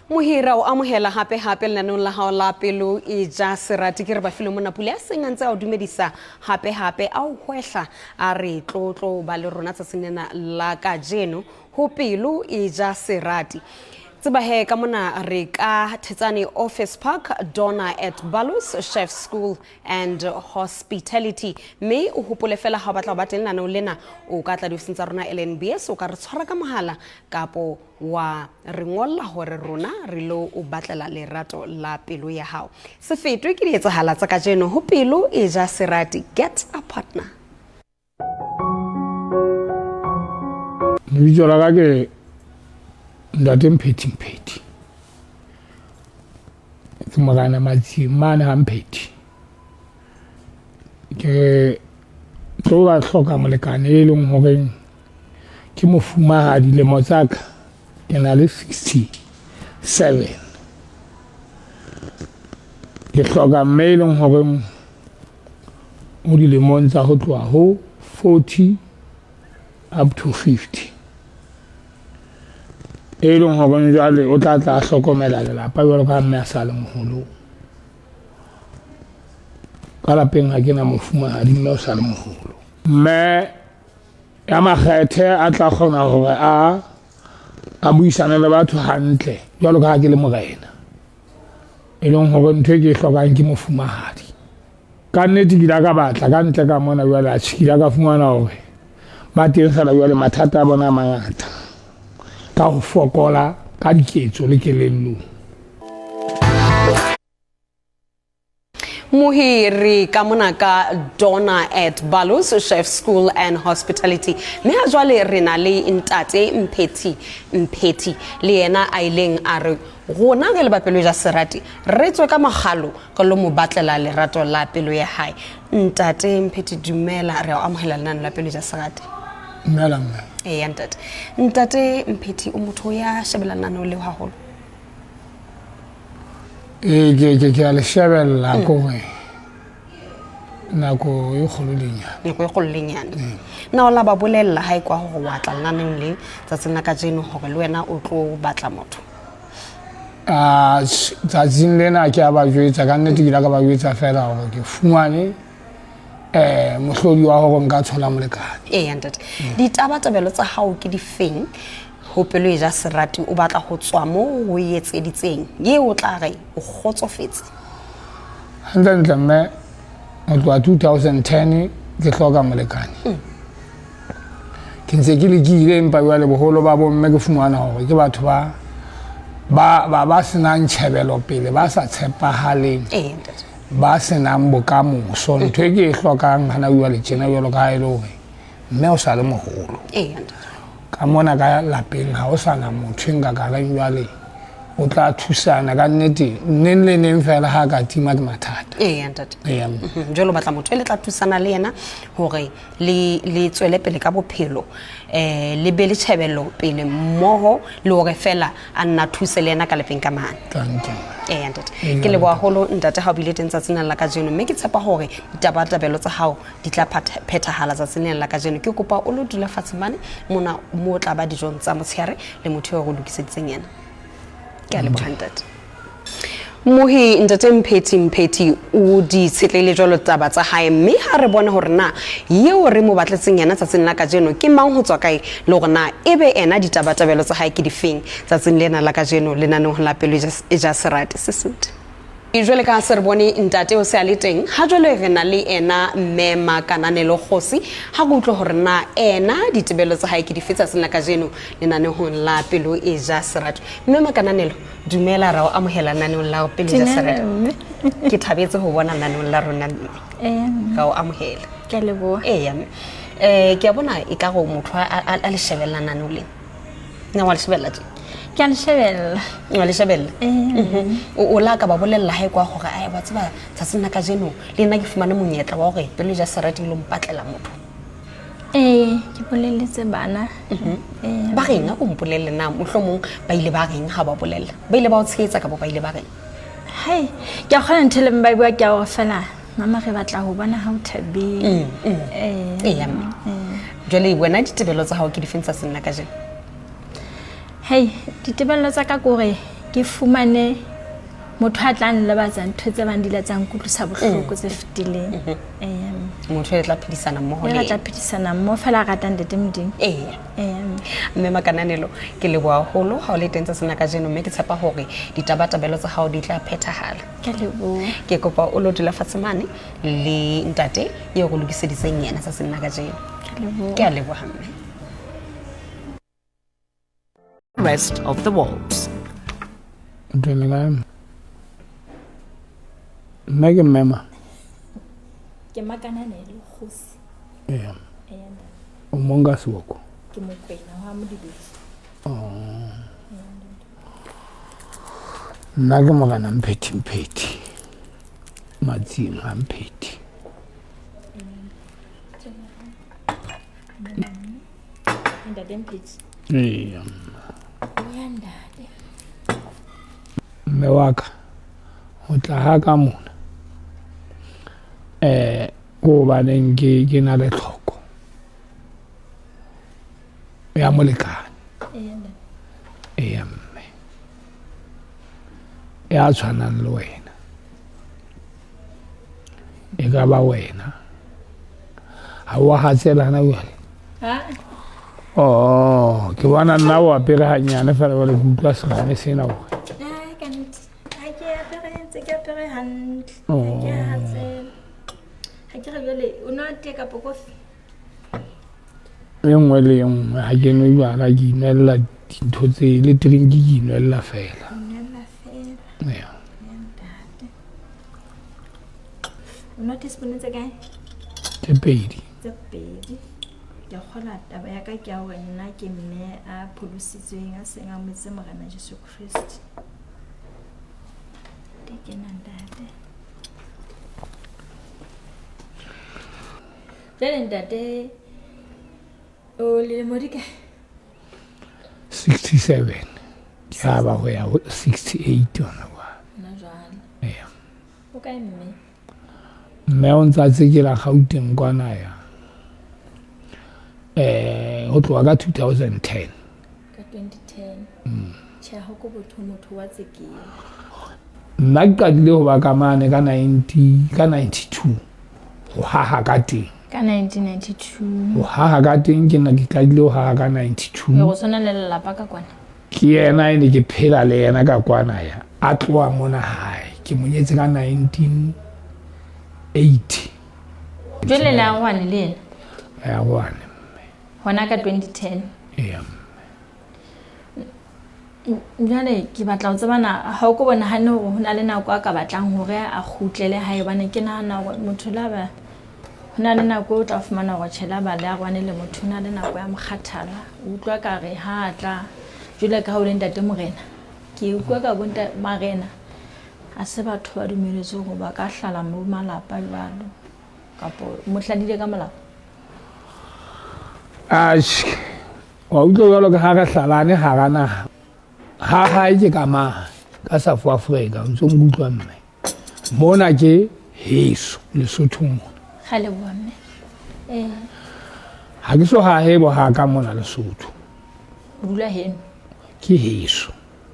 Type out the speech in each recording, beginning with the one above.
Mohira o amohela hape hape lenaneong la hao la pelo e ja serati ke re ba file mona pule a seng a ntse a o dumedisa hape hape a o hwehla a re tlotlo ba le rona tsatsing lena la kajeno ho pelo e ja serati. Tseba he ka mona re ka Thetsane Office Park, Donna at Balus Chef School and Hospitality. Mme o hopole fela ha o batla ho ba teng lenaneong lena, o ka tla diofising tsa rona LNBS, o ka re tshwara ka mohala kapo wa re ngolla hore rona re lo o batlela lerato la pelo ya hao. Se fetwe ke dietsahala tsa kajeno ho pelo e ja serati. Get a partner. Lebitso la ka ke Ntate Mphethi Mphethi. Ke morena Matsieng mane ha Mphethi. Ke tlo ba hloka molekane e leng horeng ke mofumahadi lemo tsa ka ke na le 67. Ke hloka mme e leng horeng o dilemong tsa ho tloha ho 40 up to 50 e leng hore jwale o tla tla hlokomela lelapa jwalo ka mme a sa le moholo. Ka lapeng ha ke na mofumahadi, mme o sa le moholo. Mme ya makgethe a tla kgona hore a a buisane le batho hantle jwalo ka ha ke le morena. E leng hore ntho e ke e hlokang ke mofumahadi. Ka nnete ke ile ka batla ka ntle ka mona jwale, atjhe ke ile ka fumana hore ba teng fela jwale mathata a bona a mangata ka ho fokola ka diketso le kelellong. Mohiri ka mona ka Donna at Balus Chef School and Hospitality. Mme ha jwale re na le ntate Mphethi Mphethi le yena a ileng a re rona re le ba pelo ja serati re tswe ka mogalo re lo mo batlela lerato la pelo ya hae. Ntate Mphethi dumela, re a o amohela lenane la pelo ja serati. Dumela mme. Eya ntate. Ntate Mphethi o motho ya shebella lenaneo leo haholo? Ee, ke ke ke a le shebella kore nako e kgolo le nyane. Nako e kgolo le nyane. Na o la ba bolella ha e kwa hore wa tla lenaneong le tsatsing la kajeno hore le wena o tlo batla motho? Ah, tsatsing lena ke a ba jwetsa ka nnete, ke ile ka ba jwetsa fela hore ke fumane mohlodi wa hore nka thola molekane. Eya ntate. Ditabatabelo tsa hao ke difeng ho pelo e ja serati? O batla ho tswa mo o e etseditseng ye o tla re o kgotsofetse? Hantle ntle mme, ho tloha 2010 ke hloka molekane. Ke ntse ke lekile, empa jwale boholo ba bomme ke fumana hore ke batho ba ba ba ba senang tjhebelo pele, ba sa tshepahaleng, Ee ntate. ba senang bokamoso. Ntho e ke e hlokang hana jwale tjena jwalo ka ha e le hore mme o sa le moholo. Ee ntate. Ka mona ka lapeng ha o sana motho e nka ka reng jwale o tla thusana ka nnete neng le neng fela ha ka tima ke mathata. Ee ntate. Eya. Jwale o batla motho e le tla thusana le yena hore le le tswele pele ka bophelo, le be le tjhebelo pele mmoho, le hore fela a nna thuse le yena ka lapeng ka mane. Thank you. Eya ntate. Ee, Ke leboha haholo ntate ha o bile teng tsatsing lena la kajeno, mme ke tshepa hore ditabatabelo tsa hao di tla phethahala tsatsing lena la kajeno. Ke kopa o lo dula fatshe mane mona mo o tla ba dijong tsa motshehare le motho eo re o lokiseditseng yena. Ke a leboha ntate. Mohi ntate Mphethi Mphethi o di tshetlehile jwalo taba tsa hae, mme ha re bone hore na yeo re mo batletseng yena tsatsing la kajeno ke mang, ho tswa kae, le hore na ebe ena ditabatabelo tsa hae ke difeng tsatsing lena la kajeno lenaneong la pelo e ja serati. Sesotho. Jwale ka se re bone ntate o se a le teng, ha jwale re na le ena mme Makananelo Kgosi. Ha re utlwe hore na ena ditebello tsa hae ke dife tsatsing la kajeno lenaneong la pelo e ja serati. Mme Makananelo, dumela, ra o amohela lenaneong la pelo e ja serati. Ke thabetse ho bona lenaneong la rona mme. Ra o amohela. Ke a leboha. Eya mme. Ke a bona e ka go motho a le shebella lenaneo lena. Na wa le shebella tje? Ke a le shebella. Wa le shebella? O la ka ba bolella hae kwa hore ai wa tseba tsatsing la kajeno le nna ke fumane monyetla wa hore pelo ja serati lo mpatlela motho. Ee, ke bolelletse bana. Ba reng? A ko mpolelle na mohlomong ba ile ba reng ha ba bolella? Ba ile ba o tshehetsa kapa ba ile ba reng? Hai, ke a kgona ntho e leng ba bua ke a hore fela mama re batla ho bona ha o thabile. Eya mme. Jwale wena ditebello tsa hao ke difeng tsatsing la kajeno? Hei, ditebello tsa ka ke hore Ke fumane motho a tla nlebatsa ntho tse bang di ile tsa nkutlwisa bohloko tse fetileng. Eya mme. Motho e tla phedisana mmoho E le re tla yena. phedisana mmoho fela a ratang Ntate Modimo. Eya. Eya mme. Mme Makananelo, ke leboha haholo ha o le teng tsatsing la kajeno, mme ke tshepa hore ditabatabelo tsa hao di tla phethahala. Ke a leboha. Ke kopa o lo dula fatshe mane le ntate eo re lokiseditseng yena tsatsing la kajeno. Ke a leboha. Ke a leboha mme. Rest of the wolves. Ntho le kae? Nna ke mmema. Ke Makananelo kgosi. Ee. Eya ntate. O monga seboko. Ke Mokwena wa Modibedi. Nna ke Morena Mphethi Mphethi. Matsing a Mphethi. Ntate Mphethi. Eya. Eya ntate. Mme wa ka ho tla ha ka mona ko hobaneng ke ke na le tlhoko ya molekane. Eya ntate. Eya mme. Ya tshwanang le wena. E ka ba wena. Ha wa hatselana jwale. Ha? Oh, ke bona nna o apere hanyane fela jwale ke utlwa serame sena hore. Ai ka nnete. Ha ke apere ntse ke apere hantle. Ha Oh. ke a hatsela. Ha ke re jwale o nwa tee kapa kofi? E nngwe le e nngwe ha ke nwe jwala ke inwella dintho tse le drink ke inwella fela. O nwella fela. Eya. Ya ntate. O nwa teaspoon tse kae? Tse pedi. Tse pedi. Ke a kgolwa taba ya ka ke ya hore nna ke mme a pholositsweng a seng a amohetse Morena Jesu Kreste. Ke kena ntate. Jwale ntate o lilemo di kae? 67. Ke a ba ho ya ho 68 hona jwale. Hona jwale. Eya. O kae mme? Mme o ntsa tsekela Gauteng kwana ya. Ho tloha ka 2010. Ka 2010. Tjhe, ha ko botho motho wa tsekela. Nna ke qadile ho ba ka mane ka 90 ka 92 ho haha ka teng. Ka 1992. Ho haha ka teng ke nna ke qadile ho haha ka 92. Go tshwana le lelapa ka kwana. Ke yena e ne ke phela le yena ka kwana ya. A tloha mona hae. Ke mo nyetse ka 1980. Jwale le arohane le yena? Re arohane. Hona ka 2010. Eya. Jwale ke batla ho tseba na ha o ko bonahane hore ho na le nako a ka batlang hore a kgutlele hae, hobane ke nahana hore motho la ba ho na le nako o tla fumana hore tjhe la ba le arohane le motho, ho na le nako ya mokgathala. O utlwa ka re ha a tla jwale ka ha o le ntate morena. Ke utlwa ka bo marena ha se batho ba dumelletsweng hore ba ka hlala mo malapa jwalo kapo mo hladile ka molao. Atjhe, wa utlwa jwalo ka ha re hlalane hara naha. Ha hae ke ka mane, ka South Africa, o ntso nkutlwa mme. Mona ke heso, Lesotho mona. Ra leboha mme. Ha ke so hahe bo ha ka mona Lesotho. O dula heno? Ke heso.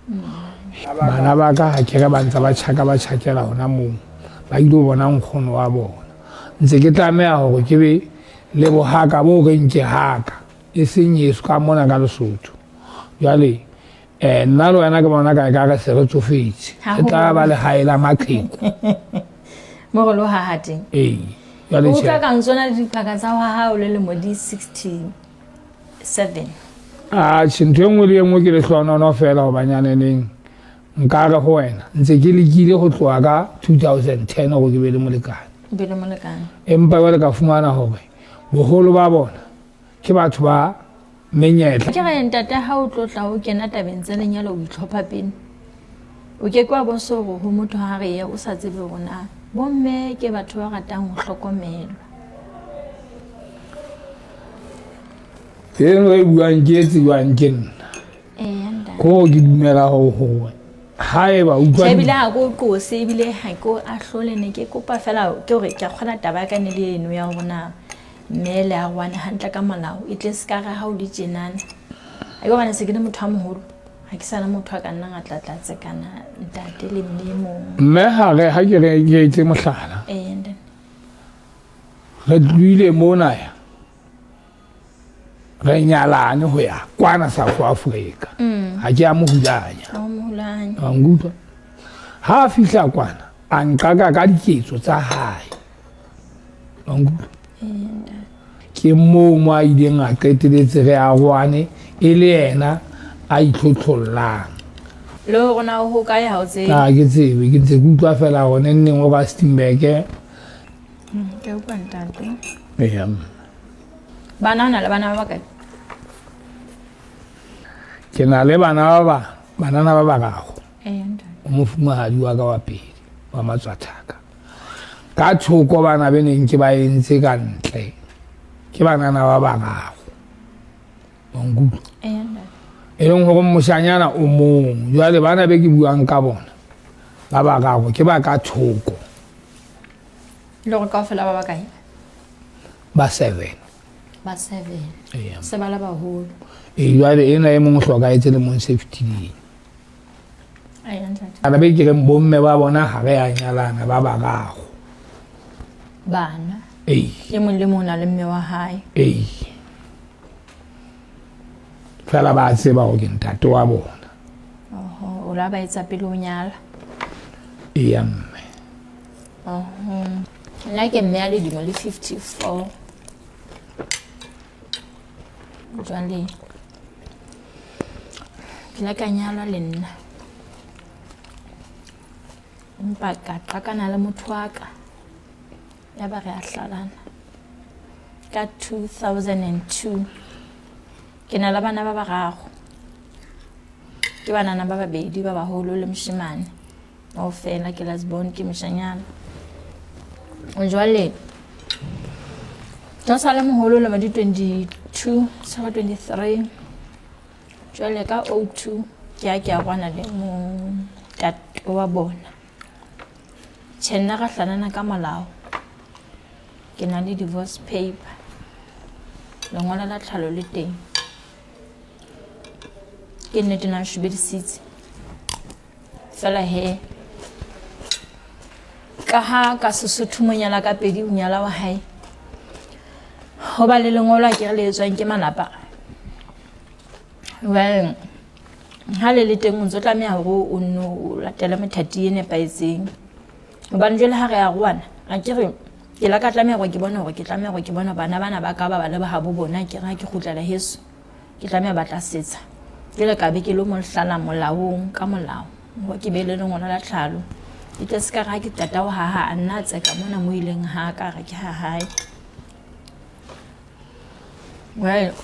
Bana ba ka ha ke re ba ntse ba tjhaka ba tjhakela hona moo. Ba ilo bona nkgono wa bona. Ntse ke tlameha hore ke be le bohaka bo reng ke haka, e seng heso ka mona ka Lesotho. Jwale nna le wena ke bona ka ka re se re tsofetse. Ha Re ho tla ba lehae la maqheku. Mo re lo haha teng. Ee. Jwale O tjhe. utlwa ka ntsona le diphaka tsa ho haha o le lemo di 67. Atjhe, ntho e nngwe le e nngwe ke lehlohonolo fela hobanyaneneng nka re ho wena ntse ke lekile ho tloha ka 2010 hore ke be le molekane. Be le molekane. Empa jwale ka fumana hore boholo ba bona ke batho ba menyetla. Ke re ntate ha o tlo tla o kena tabeng tsa lenyalo o itlhopha pele. O ke ke wa bo so hore ho motho ha re ye o sa tsebe hore na bomme ke batho ba ratang ho hlokomelwa. Eno e buang ke e tsebjang ke nna. Eya ntate. Ko ke dumela hore haeba utlwa Tjhe, ebile ha ke o qose, ebile ha ke o ahlole, ne ke kopa fela ke hore ke a kgona taba ya ka ne le eno ya hore na mme le arohane hantle ka molao, e tle se ka re ha o le tjenana. A ke hobane se ke le motho a moholo, Ga ke sana motho a ka nnang a tlatlatse kana ntate le mme e mong. Mme gare ga ke re ke etse mohlala. Ee, ntate. Re tlohile mona ya re nyalane ho ya kwana South Africa. Ga ke a mo hulanya. Ha o mo hulanya. Wa nkutlwa? Ha a fihla kwana a nqaka ka diketso tsa hae. Wa nkutlwa? Ee, ntate. Ke moo mo a ileng a qeteletse re arohane e le yena a itlhotlhollang. Le hore na o hokae ha o tsebe. Ha ke tsebe, ke ntse ke utlwa fela hore neng neng o Rustenburg. Ke utlwa ntate. Eya mme. Bana o na le bana ba bakae? Ke na le bana ba ba banana ba bararo. Eya ntate. O mofumahadi wa ka wa pele wa Matswathaka. Ka thoko bana be neng ke ba entse ka ntle ke banana ba bararo. Wa nkutlwa? Eya ntate. E leng hore moshanyana o mong. Jwale bana be ke buang ka bona ba bararo ke ba ka thoko. Le hore kaofela ba bakae? Ba 7. Ba 7. Eya. Se ba le baholo. Ee, jwale ena e mong o hlokahetse le mong se fetileng. Eya ntate. Bana be ke reng bomme ba bona ha re a nyalana ba bararo. Bana. Ee. E mong le mong o na le mme wa hae. Ee. Fela ba tseba hore ke ntate wa bona. Oho, o la ba etsa pele o nyala. Eya mme. Oho. Nna ke mme a ledimo le 54. Jwale ke la ka nyalwa le nna. Empa ka qakana le motho wa ka. Ya ba re a hlalana. Ka 2002 ke na le bana ba bararo. Ke banana ba babedi ba baholo le moshemane. Kaofela ke last born ke moshanyana. Jwale ka sa le moholo le di 22 sa ba 23. Jwale ka 02 ke ya ke a bona le ntate wa bona. Tjhe, nna ra hlalana ka molao. Ke na le divorce paper. Lengolo la tlhalo le teng. Ke nnete na nshubedisitse. Fela he ka ha ka Sesotho monyala ka pedi o nyala wa hae. Ho ba le lengolo a ke re le etswang ke malapa. Well, ha le le teng o ntso tlameha hore o nno o latele methati e nepahetseng. Hobane jwale ha re arohana, a ke re ke la ka tlameha hore ke bone hore ke tlameha hore ke bone bana bana ba ka ba ba le ba habo bona, ke re ha ke kgutlela heso ke tlameha ba tla setsa. Jwale ka be ke lo mo hlala molaong ka molao hore ke be le lengolo la tlhalo. Ke tle se ka re ha ke qeta ho haha a nna a tseka mona mo ileng ha ka re ke ha hae. Well,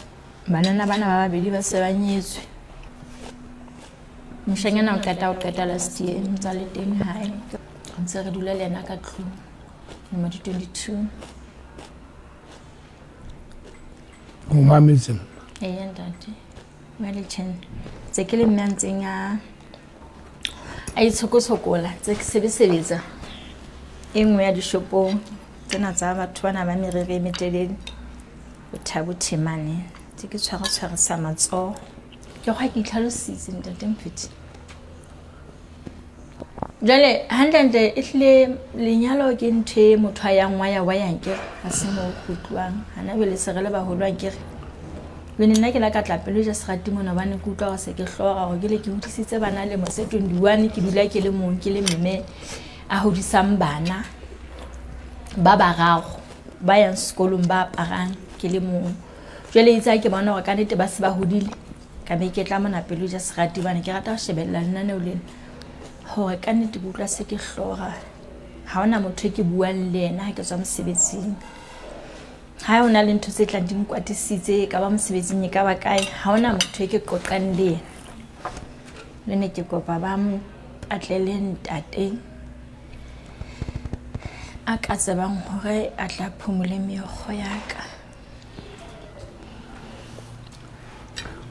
banana bana ba babedi ba se ba nyetswe. Moshanyana o qeta ho qeta last year, ntse a le teng hae. Ntse re dula le yena ka tlung. Lemo di 22. O mametse? Eya ntate. Jwale tjhe, ntse ke le mme a ntseng a itshokotshokola, ntse ke sebesebetsa e nngwe ya dishopong tsena tsa batho bana ba meriri e metelele, Bothabo Themane. Ntse ke tshwaratshwarisa matsoho. Ke kgwa ke itlhalositse ntate Mpheti. Jwale hantlentle ehlile lenyalo ke ntho e motho a yang wa ya wa yang kere ha se moo kgutlwang. Hana jwale se re le baholo akere. Jwale nna ke la ka tla pelo ja serati mona hobane ke utlwa hore se ke hlora hore ke le ke hodisitse bana lemo se 21 ke dula ke le mong ke le mme a hodisang bana ba bararo ba yang sekolong ba aparang ke le mong. Jwale itse ha ke bona hore ka nnete ba se ba hodile ka be ke tla mona pelo ja serati hobane ke rata ho shebella lenaneo lena. Hore ka nnete ke utlwa se ke hlora. Ha hona motho e ke buang le yena ha ke tswa mosebetsing. Ha hona le ntho tse tlang di nkwatisitse, e ka ba mosebetsing, e ka ba kae, ha hona motho e ke qoqang le yena. Le ne ke kopa ba mpatlele ntate a ka tsebang hore a tla phumule meokgo ya ka.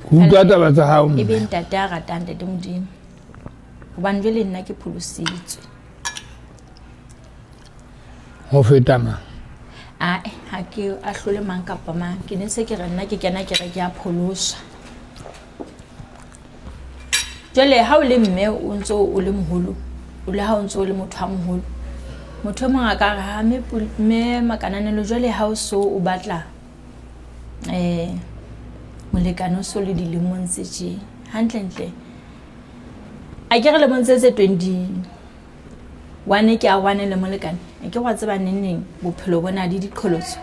Ke utlwa taba tsa hao, E be mme. ntate a ratang ntate Modimo. Hobane jwale nna ke pholositswe. Ho feta mang? Ae, ha ke ahlole mang kapa mang. Ke ne se ke re nna ke kena ke re ke a pholoswa. Jwale ha o le mme o ntso o le moholo, o le ha o ntso o le motho a moholo, motho e mong a ka re ha mme Makananelo jwale ha o so o batla um molekane o so le dilemong tse tje, hantlentle a ke re lemong tse tse 21 ke arohane le molekane, a ke wa tseba neng neng bophelo bona le diqholotso.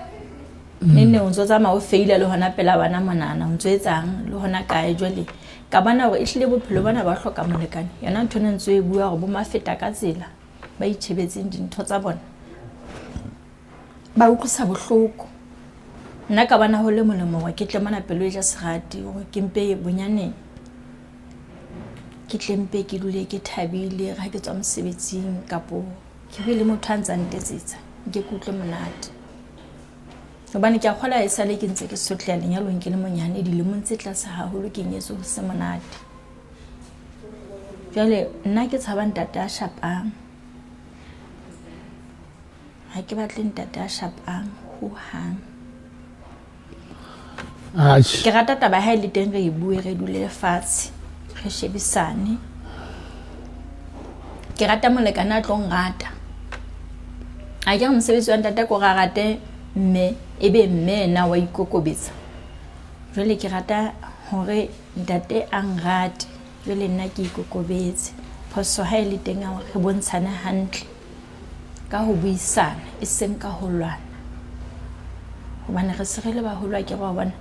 Neng neng o ntso tsamaya o feila le hona pela bana monana, o ntso etsang le hona kae. Jwale ka bona hore ehlile bophelo bona ba hloka molekane. Yona ntho ne ntso e bua hore bo mafeta ka tsela ba itjhebetseng dintho tsa bona ba utlwisa bohloko. Nna ka bona ho le molemo hore ke tle mona pelo e ja serati, hore ke mpe bonyane ke tle mpe ke dule ke thabile ha ke tswa mosebetsing, kapo ke be le motho a ntsa ntetsetsa, nke ke utlwe monate. Hobane ke a kgola e sale ke ntse ke sotleha lenyalong ke le monyane, dilemong tse tlase haholo ke nyetswe ho se monate. Jwale nna ke tshaba ntate a shapang, ha ke batle ntate a shapang hohang. Ke rata taba ha e le teng re e bue, re dule fatshe re shebisane. Ke rata molekane a tlo nrata. A ke re mosebetsi wa ntate ko ra rate mme, ebe mme yena wa ikokobetsa. Jwale ke rata hore ntate a nrate, jwale nna ke ikokobetse. Phoso ha e le teng re bontshane hantle ka ho buisana, e seng ka ho lwana. Hobane re se re le baholo, a ke re wa bona.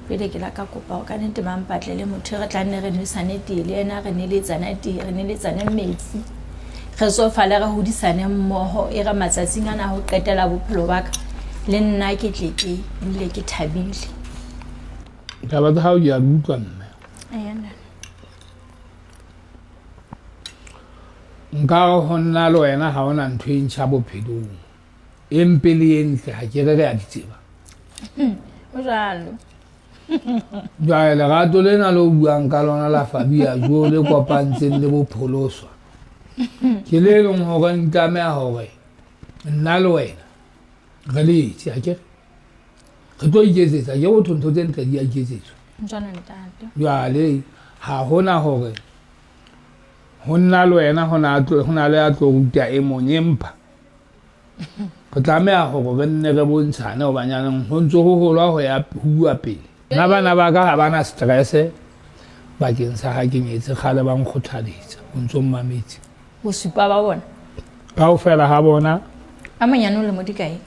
Pele ke la ka kopa hore ka nnete ba mpatlele motho e re tla nne re nwesane tee le yena, re neletsane tee, re neletsane metsi, re tsofale, re hodisane mmoho. E re matsatsing ana ho qetela bophelo ba ka, le nna ke tle ke dule ke thabile. Taba tsa hao ke a di utlwa mme. Nka re ho nna le wena ha hona ntho e ntjha bophelong, e mpe le e ntle, ha ke re re a di tseba. Ho jwalo. Jwale lerato lena le o buang ka lona la Fabia jo le kopantseng le bopholoswa, ke le leng hore ntlameha hore nna le wena re le etse, ha ke re re tlo iketsetsa, ke botho ntho tse ntle di a iketsetswa. Jwale ha hona hore ho nna le wena ho na le a tlo ruta e mong, empa re tlameha hore re nne re bontshane hobanyaneng ho ntso ho holwa ho ya huwa pele. Nna bana ba ka ha bana stress bakeng sa ha ke nyetse, kgale ba nkgothaletsa, o ntso mmametse. Bosupa ba bona? Kaofela ha bona. A monyane o lemo di kae?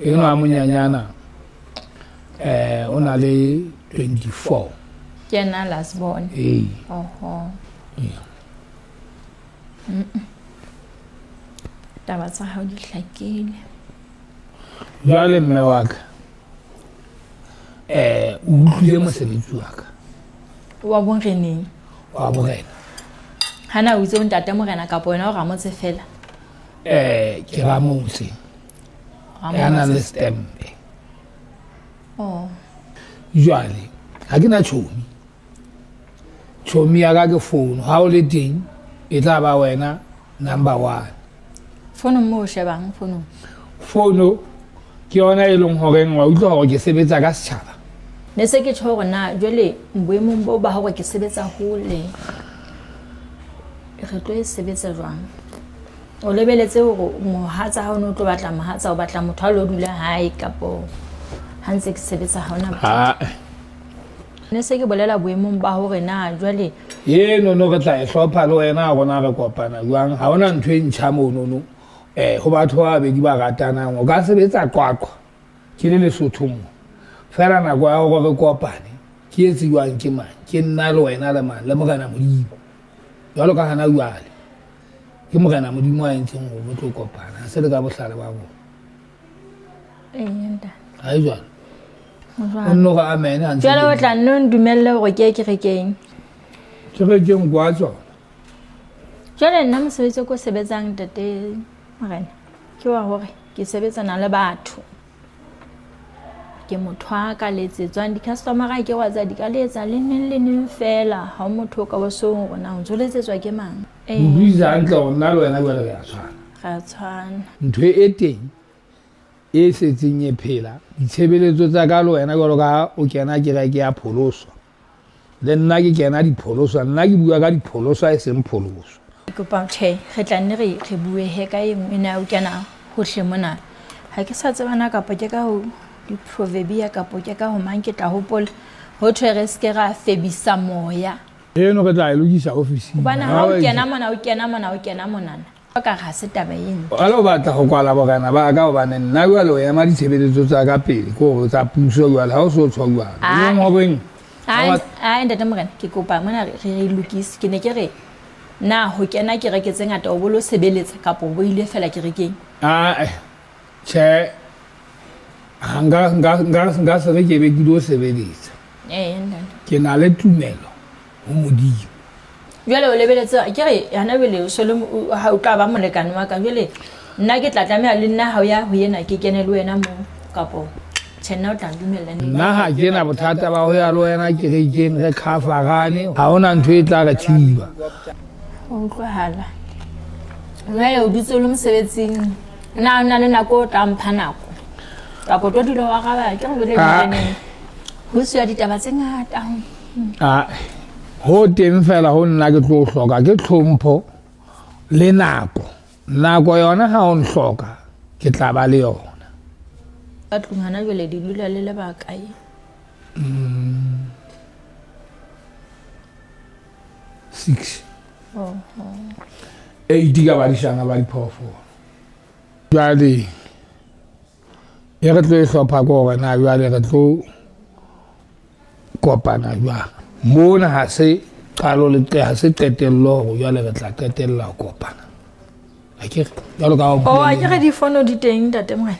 Enwa a monyanyana o na le 24. Ke yena last born? Ee. Oho. Taba tsa hao di hlakile. Jwale mme wa ka, o utlwile mosebetsi wa ka. Wa boreneng? Wa borena. Hana o itse o ntate morena kapa wena o ramotse fela? Ke ramotse. Ya nang le stempe. Oh. Jwale ha ke na chomi. Chomi ya ka ke phone, ha o le teng e tla ba wena number 1. Phone mo o shebang phone? Phone ke yona e leng horeng wa utlwa hore ke sebetsa ka setjhaba. Ne se ke tjho hore na jwale boemong bo ba hore ke sebetsa hole, re tlo e sebetsa jwang? O lebeletse hore mohatsa ha o ne o tlo batla mohatsa, o batla motho a lo dula hae kapo ha ntse ke sebetsa ha ona bothata? Ne se ke bolela boemong ba hore na jwale eno no re tla e hlopha le wena rona re kopana jwang, ha hona ntho e ntjha monono. Ho batho ba babedi ba ratanang, o ka sebetsa Qwaqwa ke le Lesotho mo, fela nako ya hore re kopane ke e tsejwang ke mang? Ke nna le wena le mang? Le Morena Modimo. Jwalo ka hana jwale ke Morena Modimo a entseng hore re tlo kopana, ha se le ka bohlale ba bona. Ha e jwalo? O nno re amen ha ntse Jwale o tla nno ndumelle hore ke ye kerekeng. Kerekeng kwa tsona. Jwale nna mosebetsi o ko sebetsang ntate Morena ke wa hore ke sebetsana le batho. Ke motho a ka letsetswang di-customer-a ke wa tsa di ka letsa le neng le neng fela, ha o motho o ka bo song hore na o ntso letsetswa ke mang. O buisa hantle hore nna le wena jwale re a tshwana. Re a tshwana. Ntho e teng e setseng e phela, ditshebeletso tsa ka le wena jwalo ka ha o kena kereke ya pholoswa. Le nna ke kena dipholoswa, nna ke bua ka dipholoswa e seng pholoso. Ke kopa tjhe, re tla nne re re bue he ka e nngwe ena ya ho kena hohle mona. Ha ke sa tseba na kapa ke ka ho di-proverbia kapo ke ka ho mang ke tla hopola. Ho thwe re se ke ra febisa moya. Eno re tla e lokisa ofising. Hobane ha o kena mona, o kena mona, o kena monana. Ka re ha se taba e ntle. Jwale o batla ho kwala borena ba ka hobane nna jwale o ema ditshebeletso tsa ka pele ke hore tsa puso jwale ha o so tshwa jwalo. Ah. Eng horeng? Ai ntate Morena, ke kopa mona re re lokise. Ke ne ke re na ho kena kereke tse ngata o bo lo sebeletsa kapa o bo ile fela kerekeng? Ah, tjhe. Ha nka nka nka nka se re ke be ke lo sebeletsa. Ee, ntate. Ke na le tumelo ho Modimo. Jwale o lebeletse ke re hana jwale o so le ha o tla ba molekane wa ka jwale nna ke tla tlameha le nna ha o ya ho yena ke kene le wena moo kapo tjhe nna o tla ntumella neng. Nna ha ke na bothata ba ho ya le wena kerekeng re khafarane, ha hona ntho e tla re thiba. Ho utlwahala. Jwale o dutse o le mosebetsing na o na le nako o tla mpha nako kapa o tlo dula wa araba ke re jwale Ah. neng ho siya ditaba tse ngata. Ah, ho teng fela ho nna ke tlo hloka ke tlhompho le nako. Nako yona ha o nhloka ke tla ba le yona. Ka tlung hana jwale di dula le le bakae? 6. Oh, 8 ka badisana ba diphoofolo. Jwale e re tlo e hlopha ke hore na jwale re tlo kopana jwang. Mona ha se qalo le ha se qetello hore jwale re tla qetella ho kopana. Akere jwalo ka ha o Oh, akere difono di teng ntate Morena.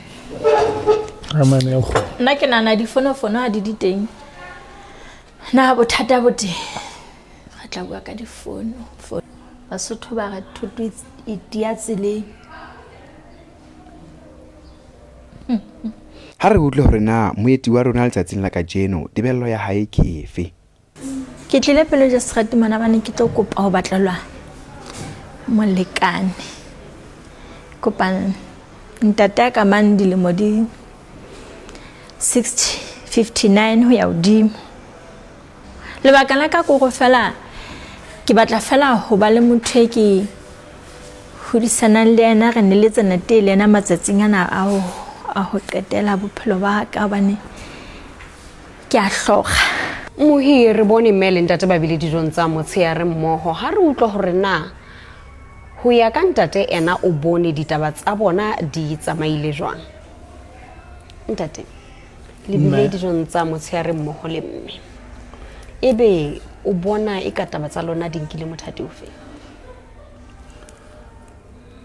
Ramane e kgolo. Nna ke nahana difonofono ha di di teng. Na bothata bo teng. Re tla bua ka difono. Basotho ba re thoto e tia tseleng. Ha re utlwe hore na moeti wa rona letsatsing la kajeno tebello ya hae ke efe. Ke tlile pele ja seterata mona bane ke tlo kopa ho batlelwa molekane. Kopa ntate a ka mang dilemo di 60, 59 ho ya hodimo. Lebaka la ka ke hore fela ke batla fela ho ba le motho e ke hodisanang le yena, re neletsana tee le yena matsatsing ana a ho qetela bophelo ba ka hobane ke a hloka. Mohi re bone mme le ntate ba bile dijong tsa motshehare mmoho. Ha re utlwa hore na ho ya ka ntate ena o bone ditaba tsa bona di tsamaile jwang. Ntate, le bile dijong tsa motshehare mmoho le mme. Ebe o bona e ka taba tsa lona di nkile mothati ofe?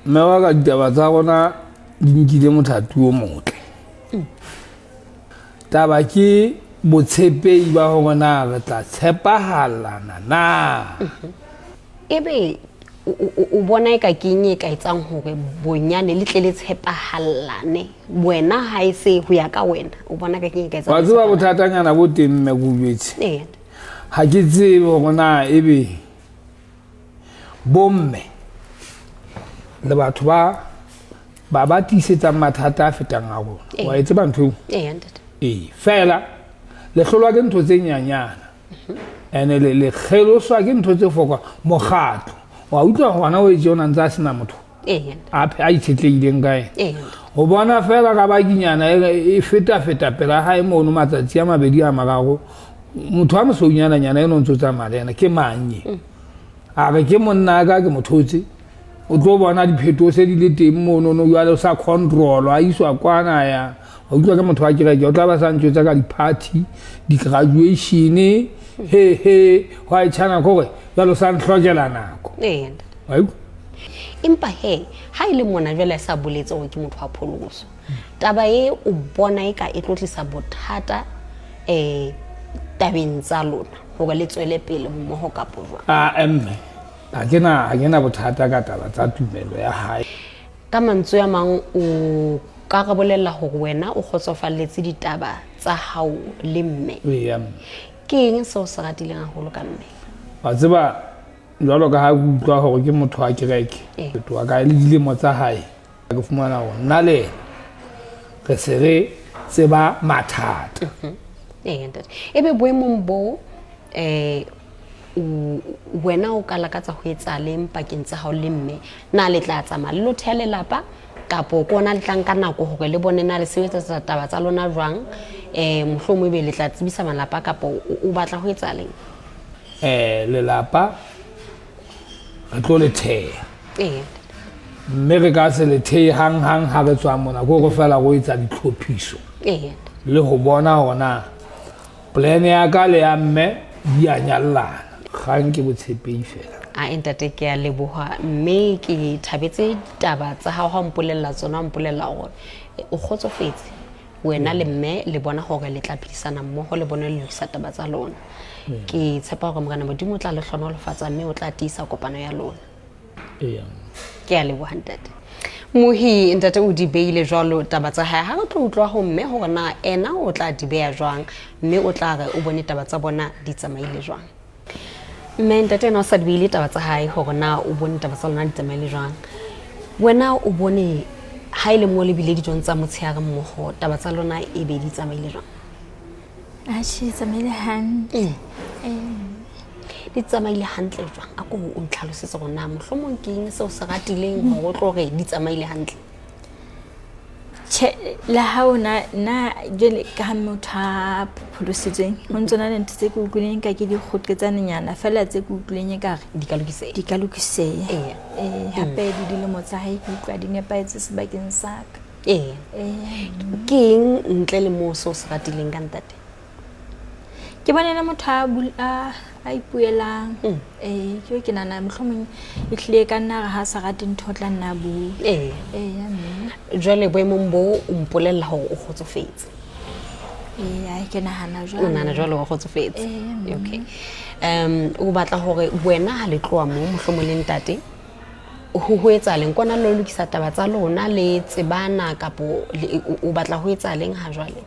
Mme wa ka ditaba tsa rona di nkile mothati o motle. Taba ke botshepehi ba hore na re tla tshepahalana na. Ebe o bona e ka ke eng e ka etsang hore bonyane le tle le tshepahallane? Wena ha e se ho ya ka wena, o bona ka ke eng e ka etsang Wa tseba hore bothatanyana bo teng mme ke o jwetse. Ee. Ha ke tsebe hore na ebe bomme le batho ba ba tiisetsang mathata a fetang a rona. Ee. Wa e tseba ntho eo? Ee, ntate. Ee, fela le hlolwa ke ntho tse nyanyana. Ene le kgeloswa ke ntho tse fokolang. Mokgatlo. Wa utlwa hona o etse o na ntse a sena motho. Ee. A a itshetlehileng ka ena. Ee. Ho bona fela ka bakinyana e feta-feta pela hae mono matsatsi a mabedi a mararo. Motho a mosweunyana-nyana eno o ntso tsamaya le yena ke mang e? A re ke monna ka ke mothotse. O tlo bona diphetoho se di le teng mono no jwale o sa control a iswa kwana ya. Wa utlwa ke motho wa kereke o tla ba sa ntjwetsa ka di-party, di-graduation, he he, hwa e tjhana kore jwale o sa nhlokela nako. Ee. Wa utlwa? Empa he, ha e le mona jwale a sa boletse hore ke motho wa pholoso. Taba e o bona e ka e tlo tlisa bothata tabeng tsa lona hore le tswele pele mmoho kapo jwang? Ah, mme, ha ke na, ha ke na bothata ka taba tsa tumelo ya hae. Ka mantswe a mang o ka re bolella hore wena o kgotsofalletse ditaba tsa hao le mme. Eya, mme. Ke eng seo se ratileng haholo ka mme? Wa tseba jwalo ka ha ke utlwa hore ke motho wa kereke, fetoha ka le dilemo tsa hae, ke fumana hore nna le yena re se re tseba mathata. Ee, ntate. Ebe boemong bo Um wena o ka lakatsa ho etsa leng pakeng tsa hao le mme? Na le tla tsamaya le lo theha lelapa, kapo ke ona le tla nka nako hore le bone na le sebetsa taba tsa lona jwang? Mohlomong ebe le tla tsebisa malapa, kapo o batla ho etsa leng? Lelapa re tlo le theha. Mme re ka se le thehe hang-hang ha re tswa mona, ke hore fela go etsa ditlhophiso. Le ho bona hore na plan ya ka le ya mme di a nyallana. Kgang ke botshepehi fela. A ntate, ke a leboha mme ke thabetse taba tsa hao ha o mpolella tsona, o mpolella hore o kgotsofetse wena le mme, le bona hore le tla phedisana mmoho, le bone le lokisa taba tsa lona. Ke tshepa hore Morena Modimo o tla le hlohonolofatsa mme o tla tiisa kopano ya lona. Ke a leboha ntate. Mohi ntate o di beile jwalo taba tsa hae, ha re tlo utlwa ho mme hore na ena o tla di beha jwang, mme o tla re o bone taba tsa bona di tsamaile jwang. Mme ntate ena o sa di beile taba tsa hae hore na o bone taba tsa lona di tsamaile jwang. Wena o bone ha e le mo le bile dijong tsa motshehare mmoho, taba tsa lona e be di tsamaile jwang? Atjhe, tsamaile hantle. Di tsamaile hantle jwang? A ko o ntlhalosetse hore na mohlomong ke eng seo se ratileng hore o tlo re di tsamaile hantle. Tjhe, le ha ona nna jwale ka ha motho a pholositsweng, ho ntso na le ntho tse ke utlwileng ka ke dikgoqetsanenyana fela tse ke utlwileng ekare di ka lokiseha. Di ka lokiseha. Hape le dilemo tsa hae ke utlwa di nepahetse sebakeng sa ka. Ke eng ntle le moo seo se ratileng ka ntate? Ke bone le motho a ipuelang. Ke ke nahana mohlomong e hlile ka nna re ha sa rate ntho o tla nna bua. Mme. Jwale boemong bo o mpolella hore o kgotsofetse. Ai, ke nahana jwalo. O nahana jwalo o kgotsofetse. Okay. O batla hore wena ha le tloha moo mohlomong le ntate ho etsa leng? Kona le lokisa taba tsa lona le tsebana, kapo o batla ho etsa leng ha jwale?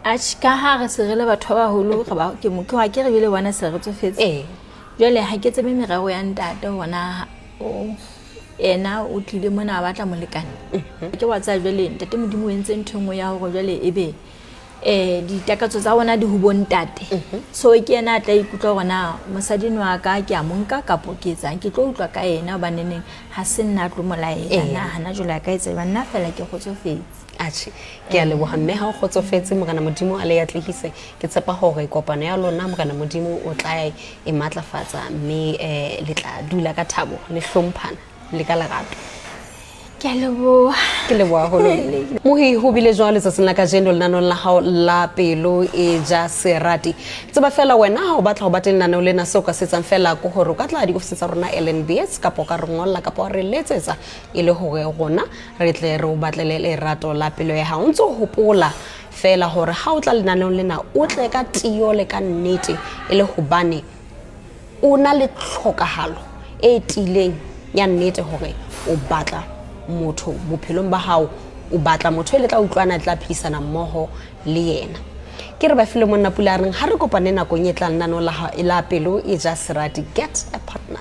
Atjhe, ka ha re se re le batho ba baholo, re ba ke mo ke wa ke re bile bona se re tsofetse. Jwale ha ke tsebe merero ya ntate hore na o ena o tlile mona a batla molekane. Ke wa tseba jwale ntate Modimo o entse ntho e nngwe ya hore jwale ebe ditakatso tsa rona di ho bo ntate. So ke yena a tla ikutlwa hore na mosadi enwa wa ka ke a mo nka kapo ke etsang, ke tlo utlwa ka yena hobaneneng ha se nna a tlo mo laela. Na hana jwale a ka etsa jwang, nna fela ke kgotsofetse. Atjhe, ke a leboha mme ha o kgotsofetse, Morena Modimo a le atlehise. Ke tshepa hore kopano ya lona Morena Modimo o tla e matlafatsa mme le tla dula ka thabo, le hlomphana le ka lerato. Ke a leboha. Ke leboha haholo. Mohi, ho bile jwang letsatsing la kajeno lenaneo la hao la Pelo e ja Serati? Tseba fela wena ha o batla ho ba teng lenaneo lena, seo ka se etsang fela ke hore o ka tla diofising tsa rona LNBS, kapa o ka re ngolla, kapa wa re letsetsa e le hore rona re tle re o batlele lerato la pelo ya hao. O ntse o hopola fela hore ha o tla lenaneong lena o tle ka tiyo le ka nnete, e le hobane o na le tlhokahalo e tiileng ya nnete hore o batla motho bophelong ba hao, o batla motho e le tla utlwana, tla phedisana mmoho le yena. Ke re ba file monna Pula a reng ha re kopane nakong e tlang lenaneo la Pelo e ja Serati. Get a partner.